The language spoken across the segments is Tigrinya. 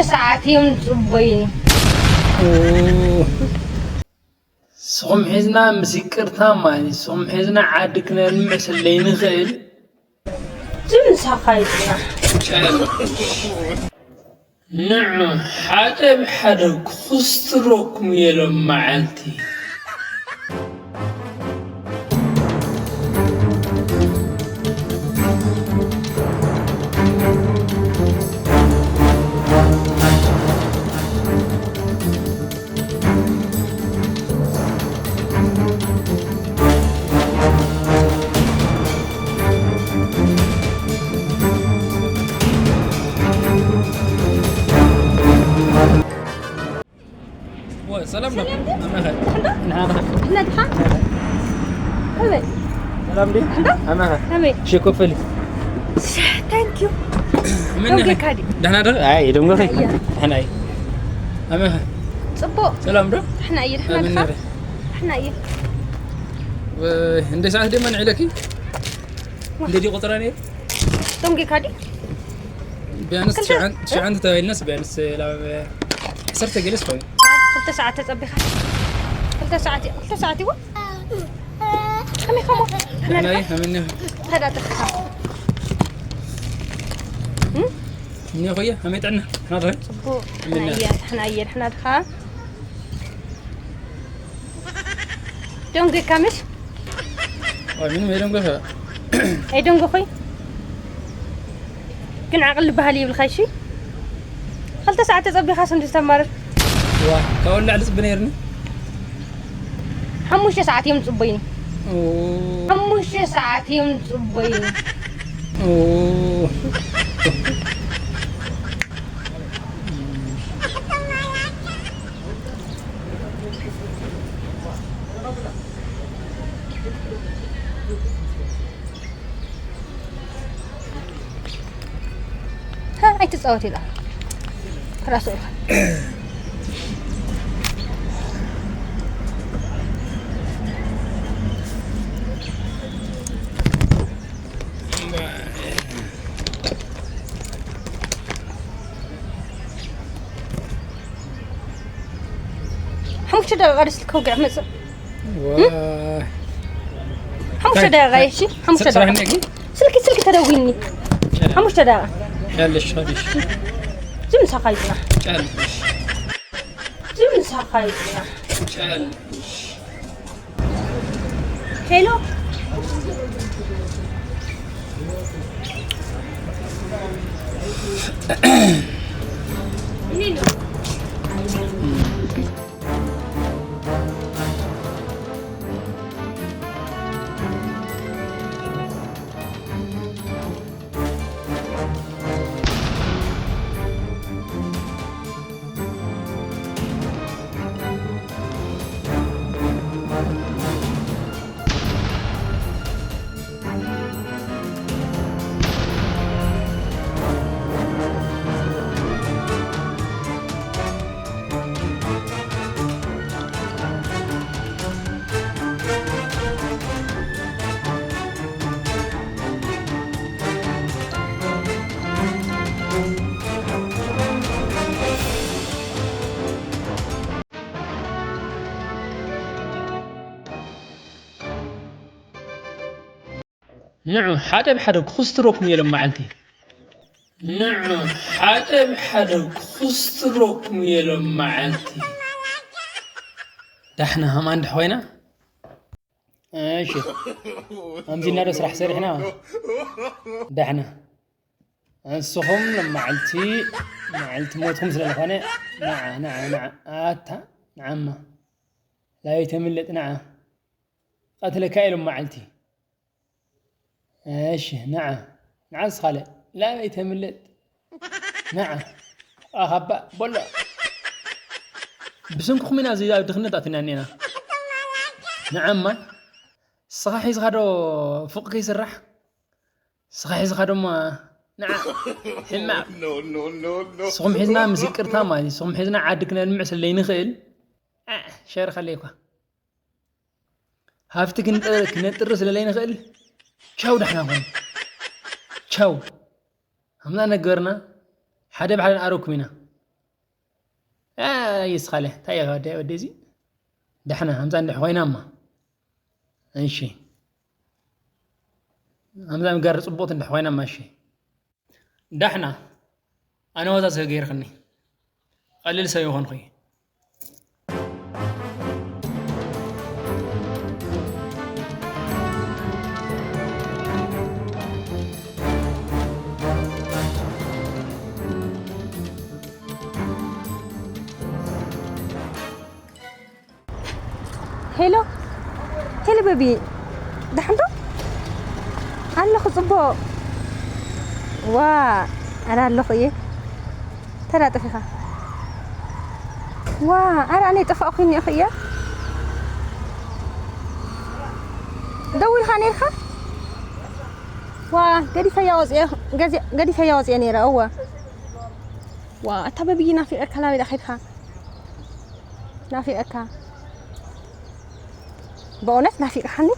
ሰዓት እዮም ጽቡይኒ። ስኹም ሒዝና ምስ ይቅርታ ማለት እዩ። ስኹም ሒዝና ዓዲ ክነልምዕ ስለ ዘይንኽእል። ዝምሳኻ ይጽና። ንዑ ሓደ ብሓደ ክኹስትረኩም እየ ሎም መዓልቲ። ሰላም ነው። ሰላም ነው። አማኸ። እንዳ? ንሓ። እንዳ ድሓ? ኣበይ? ሰላም ዲ? እንዳ? ኣማኸ። ኣበይ? ሽኮፈሊ። ታንክ ዩ። ምን ደንገ ነህ? ካዲ። ደህና ደህ? ኣይ፣ ደንገ ኸይ? ኣያ። ደህና ኣይ። ኣማኸ። ጽቡቕ። ሰላም ዶ? ንሕና እየ፣ ንሕና ኣምን ድኻ? ነህ? ንሕና እየ። ወይ፣ እንደ ሰዓት ደማ ንዕለኪ? ዋ። እንደ ዲ ቁጥራ ነይ? ደንገ ካዲ? ቢያንስ ክልተ ትሽዓን፣ ትሽዓን ተባሂልናስ ቢያንስ ላብ ዓሰርተ ገለስ ኮይኑ። ክልተ ሰዓት ተጸቢኻ። ክልተ ሰዓት፣ ክልተ ሰዓት ይዎ? ከመይ ከሞ? ናይ፣ ኣመነ። ተዳተኻ። እም? እኔ ኾየ፣ ከመይ ጥዕና? ሓና ዶ? ጽቡቕ። እምነ። ሓና እየ፣ ሓና እየ፣ ሓና ድኻ? ደንጎይካ ምሽ? ኣይ፣ ምንም ኣይደንጎኸ። ኣይደንጎኹይ። ግን ዓቕሊ ባህሊ ይብልካ፣ እሺ? ክልተ ሰዓት ተጸቢኻስ እንዲ ዝተማርር? ዋ፣ ካብኡ ንላዕሊ ጽቢ ነይርኒ። ሓሙሽተ ሰዓት እዮም ጽበይኒ። ኦ። ሓሙሽተ ሰዓት እዮም ጽበይኒ። ኦ። ሃ፣ ኣይትጻወት ኢላ። ክራስ ኢልካ። ሓሙሽተ ደቂቃ ድስቲ ከውግዕ መጽእ። ዋ። ሓሙሽተ ደቂቃ፣ እሺ? ሓሙሽተ ስራሕ ደቂቃ። እኒኦ ግን? ስልኪ፣ ስልኪ ተደዊልኒ። ሓሙሽተ ደቂቃ። ያለሽ፣ ያለሽ። ዝም ሳኻ ይጽናሕ። ያለሽ። ዝም ሳኻ ይጽናሕ። ያለሽ። ሄሎ። ንዑ ሓደ ብሓደ ክኹስትረኩም እየ ሎም መዓልቲ። ንዑ ሓደ ብሓደ ክኹስትረኩም እየ ሎም መዓልቲ። ዳሕና ሃማን ድሕ ኮይና? እሺ። ኣምዚና ዶ ስራሕ ሰሪሕና? ዳሕና። ንስኹም ሎም መዓልቲ፣ መዓልቲ ሞትኩም ስለ ዝኾነ፣ ንዓ፣ ንዓ፣ ንዓ። ኣታ፣ ንዓማ። ላበይ ተምልጥ፣ ንዓ። ቀትለካ እየ ሎም መዓልቲ። እሺ፣ ንዓ። ንዓ ዝኻለ። ላበይ ተምልጥ? ንዓ። ኣኻባ፣ ቦሎ። ብስንክኹም ኢና እዚ ኣብ ድኽነት ኣቲና እኒና። ንዓማ። ስኻ ሒዝኻ ዶ ፉቕ ከይስራሕ? ስኻ ሒዝኻ ድማ ንዓ። ሕማቕ። ኖ፣ ኖ፣ ኖ፣ ኖ። ስኹም ሒዝና ምስ ይቅርታ ማለት እዩ። ስኹም ሒዝና ዓዲ ክነልምዕ ስለ ዘይንኽእል፣ ሸር ከለይኳ። ሃፍቲ ክንጠ-፣ ክነጥሪ ስለ ዘይንኽእል፣ ቻው ዳሕና ኮኑ። ቻው። ከምዛ ነገርና፣ ሓደ ብሓደ ንኣረኩም ኢና። ኣይ እስኻለ እንታይ ኢኻ ወዲ ወዲ እዚ? ዳሕና ሃምሳ እንድሕ ኮይናማ። እሺ። ሃምሳ ምጋር ጽቡቕት እንድሕ ኮይናማ እሺ። ዳሕና ኣነ ወዛ ሰብ ገይርኽኒ። ቀሊል ሰብ ይኾንኹ። ሄሎ ሄሎ በቢ ደሓን ዶ ኣለኹ ጽቡቕ። ዋ ኣነ ኣለኹ እየ። ተላጠፊኻ ዋ ኣረ ኣነ ጠፋእኩ እኒአኹ እየ። ደዊልካ ነርካ ዋ ገዲፈያ ወፅየ። ገዲፈያ ወፅየ ነይረ እወ። ዋ ኣታ በብይ ናፊቐካ ናበይ ዳ ኸድካ? ናፊቐካ በእውነት ናፊቕካኒ።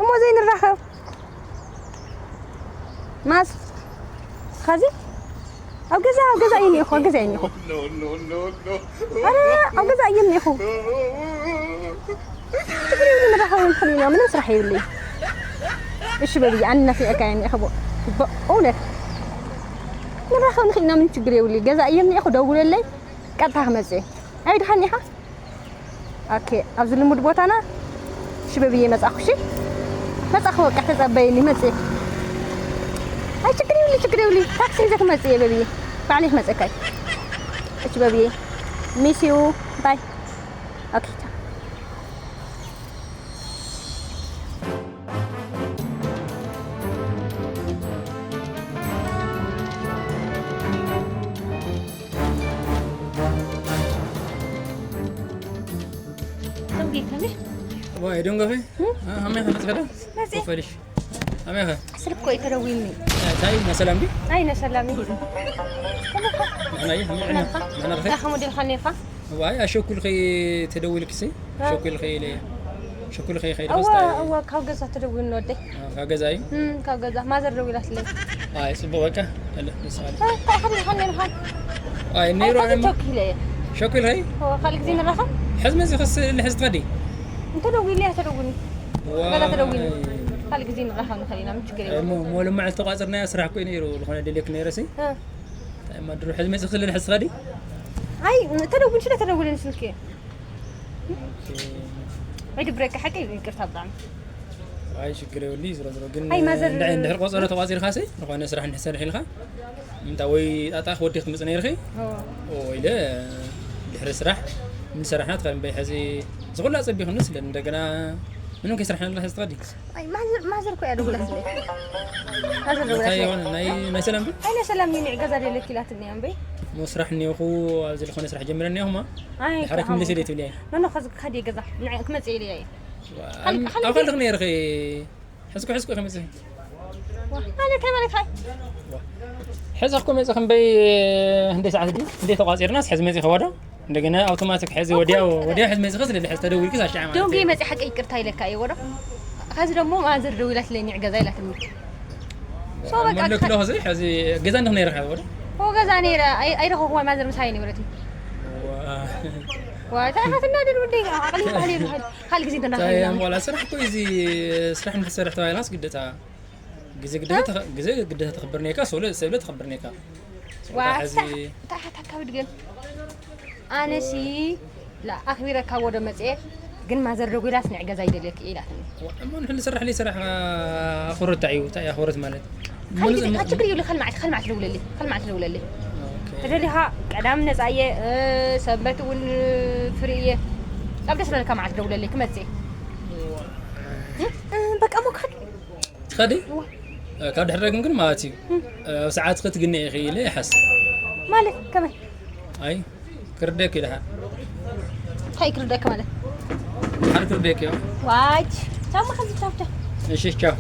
እሞ ዘይንራኸብ ማስ ኸዚ ኣብ ገዛ ኣብ ገዛ እየ እኒኤኹ ኣብ ገዛ እየ እኒኤኹ። ኣረ ኣብ ገዛ እየ እኒኤኹ። ችግር የብሉ ንራኸብ ንኽእል ኢና ምንም ስራሕ የብለይ። እሺ በብይ ኣነ ናፊቐካ እየ እኒኤኹ። በእውነት ንራኸብ ንኽእል ኢና ምንም ችግር የብሉ። ገዛ እየ እኒኤኹ ደውለለይ ቀጥታ ክመፅእ እየ። ኣይ ድሓን ኢኻ? ኦኬ ኣብዚ ልሙድ ቦታና ሽበብዬ መጻኹ እሺ። መጻኹ በቃ ተጸበይኒ መጽእ። ኣይ ችግር ይብሉ ችግር ይብሉ ታክሲ ሒዘ ክመጽእ እየ በብዬ ባዕለይ ክመጸካ እየ። እሺ በብዬ ሚስ ዩ ባይ። ኦኬ ቻው። ሰው ጌታነሽ ወይ ደንጎኺ? እ? እ፣ ሀሜኸ መጽኸዳ? መጽ- ወፈሪሽ። ሀሜኸ? ስልክ እኮ እዩ ተደዊልኒ። እንታይ፣ ናይ ሰላም ድዩ? ኣይ፣ ናይ ሰላም እዩ። ንሕና እዩ፣ ንሕና። ንሕና ኸ? ዳኸም ወዲልካ ኔርካ? ዋይ፣ ኣሸኩልኺ ተደዊልክሲ? እ? ሸኩልኺ ኢለ። ሸኩልኺ ኸይደ እዋ፣ መስታ። እዋ፣ ካብ ገዛ ተደዊልኒ ወደይ። እ፣ ካብ ገዛ እዩ? እም፣ ካብ ገዛ። ማዘር ደዊላትለይ። ኣይ፣ ጽቡቕ በቃ። ኣለ፣ ደስ ኣለ። እ፣ እንታይ ሓዲኻ ኔርካ? ኣይ፣ ኔሩ ኣይ፣ ኣነ ማ-፣ ቸኩለ እየ። ሸኩልኺ? እዋ፣ ካልእ ግዜ ንራኸብ? ሕዚ መዚ ኸስ ልሕዝ ትኸዲ? እንተ ደዊልያ ተደውልኒ። ዋይ። ገዛ ተደውልኒ። ካልእ ግዜ ንራኸብ ንኽእል ኢና፣ ምን ችግር የለውም። እሞ፣ እሞ ሎማዕ ዝተቋጽርናዮ ስራሕ እኮ እዩ ነይሩ፣ ዝኾነ ደልየክ ነይረ ሲ? እ። እንታይ እማ ድሮ ሕዚ መጺእ ክልል ሕዚ ትኸዲ? ኣይ፣ ተደውል፣ ሽለ ተደውልን ስልኪ። ኦኬ። ኣይድብረካ፣ ሓቂ ይቅርታ ብጣዕሚ። ኣይ፣ ሽግር የብሉ፣ ዝሮ ዝሮ ግን ኣይ፣ ማዘር እንድሕር፣ እንድሕር ቆጸሮ ተቋጺርካ ሲ፣ ዝኾነ ስራሕ እንድሕር ሰሪሕ ኢልካ፣ እንታ ወይ ጣጣ ክወዲ ክትምጽእ ነይርኺ? እዎ። እዎ ኢለ፣ ድሕሪ ስራሕ፣ ምን ሰራሕና ትኸን በይ፣ ሕዚ ዝኹላ ጸቢኹኒ ስለ እንደገና ምንም ከይሰራሕና ኣለና፣ ሕዚ ትኸዲ? ኣይ፣ ማዘር፣ ማዘር እኮ እያ ደውላትለይ። ማዘር እንታይ ደውላትለይ። ይኾን? ናይ፣ ናይ ሰላም ድዩ? ኣይ፣ ናይ ሰላም እዩ፣ ንዕ ገዛ ደለኪ ኢላትኒ እያ እምበይ። ሞ ስራሕ እኒኦኹ፣ ኣብዚ ዝኾነ ስራሕ ጀሚረ እኒኦኹማ? ኣይ፣ ድሓር ክዓ-፣ ክምለስ ኢለ ትብሊ ኣይ? ኖ፣ ኖ፣ ከዚ ክኸድ እየ ገዛ። ንዕ ክመጽእ ኢለ እየ። ዋ፣ ካልእ፣ ካልእ ኣብ ካልክ ነይርኺ? ሕዝኩ፣ ሕዝኩ ከመጽእ? ዋ፣ ማለት፣ እንታይ ማለት ኣይ? ዋ። ሕዚ እኮ መጽእ ክንበይ፣ ክንደይ ሰዓት ድዩ? ክንደይ ተቋጺርናስ ሕዚ መጽእ ከወዶ? እንደገና ኣውቶማቲክ ሕዚ ወዲያው፣ ወዲያው ሕዚ መጽእ ክስ ልልሕዝ ተደዊልክስ ኣሻዕ ማለት ደንጉ እዩ። መጽእ ሓቂ ይቅርታ ኢለካ እየ ወዶ። ከዚ ደሞ ማዘር ደዊላትለይ ንዕ ገዛ ኢላትኒ። ሶ በቃ መለክ ከ- ዶ ሕዚ፣ ሕዚ ገዛ እንዲኹ ነይርካ ወዶ? ኦ ገዛ ነይረ፣ ኣይ-፣ ኣይረኸብኩዋን ማዘር ምሳይ ነይረት። ዋ። ዋ፣ እንታይ ኢኻ ትናደድ ወደይ? ዓቕሊ ይበሃል ይበሃል። ካልእ ግዜ እንታይ ተናኺልና። እሞ ዋላ ስራሕ እኮ እዩ፣ እዚ ስራሕ እንትሰርሕ ተባሂልካስ ግዴታ ግዜ ግዴታ እ? ተኸ-፣ ግዜ ግዴታ ተኽብር ነይካ፣ ሰብለ፣ ሰብለ ተኽብር ነይካ። ዋ፣ ሕዚ እንታይ፣ እንታይ ኢኻ ታካብድ ግን? ኣነሲ ላ-፣ ኣኽቢረካ ወደ መጽኤ፣ ግን ማዘር ደጒላስ ንዕ ገዛ ይደልየክ ኢላትኒ። እሞ ንሕን ዝሰርሕ ለይሰርሕ ኣኽብሮት እንታይ እዩ? እንታይ እዩ ኣኽብሮት ማለት? ሓይሊ ምንም ታ ችግር ይብሉ፣ ካልማዕት፣ ካልማዕት ደውለለይ፣ ካልማዕት ደውለለይ። ኦኬ። ተደሊኻ ቀዳም ነጻ እየ፣ እ፣ ሰንበት እውን ፍሪ እየ። ኣብ ደስ በለካ መዓልቲ ደውለለይ፣ ክመጽእ እየ። ዋ። እ፣ እ፣ በቃ እሞ ክኸድ። ትኸዲ? እዋ። እ፣ ካብ ድሕሪ ረግም ግን ማለት እዩ። እ። እ፣ ኣብ ሰዓት ክትግነ ኢኺ ኢለ ይሓስብ። ማለት ከመይ? ኣይ፣ ክርደክ እዩ ደሓር። እንታይ ክርደክ ማለት? ደሓር ክርደክ እዩ። ዋች፣ ቻው፣ መኸዚ፣ ቻው፣ ቻው። እሺ፣ ቻው።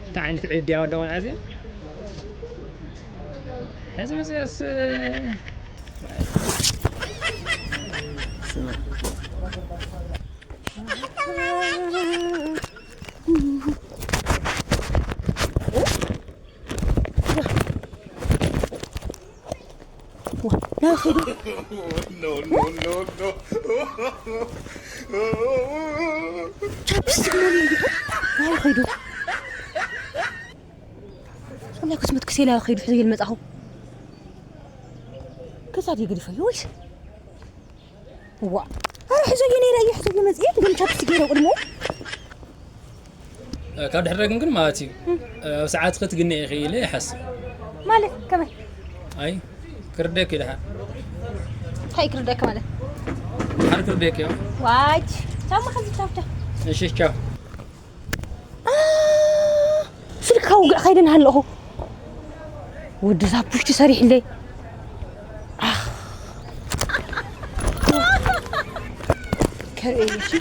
እንታይ ትዕድያ ወደ ቆልዓ እዚኣ። ሕዚ መፅያስ፣ ስማ። ናበይ ኸይዱ? ቻፕስቲክ መሊኡ ናበይ ኸይዱ? ኣምላክ፣ ክስመት ክሴላ ኸይዱ፣ ሕዘዮ ልመጻኹ። ከዛ ድዩ ገዲፈዮ ወይስ? ዋ። ኣረ፣ ሕዘዮ ነይረ እየ፣ ሕዘዮ መጽኤ፣ ግን ቻፕስቲክ ገይረ ቅድሞ። ካብ ድሕረ ግን፣ ግን ማለት እዩ። ኣብ ሰዓት ክትግንየ ኢኺ ኢለ ይሓስብ። ማለት ከመይ? ኣይ፣ ክርደክ እዩ ደሓን። እንታይ ክርደክ ማለት? ደሓን ክርደክ እዩ። ዋች፣ ቻማ ኸዚ ቻው፣ ቻው። እሺ፣ ቻው። አ፣ ስልክኻ ውግዕ ኸይደ እናሃለኹ። ወዲ እዛ ቡሽቲ ሰሪሕለይ። ኣኽ። ከርእየኪ።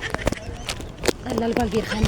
ቀላል ጓል ገይርኻኒ።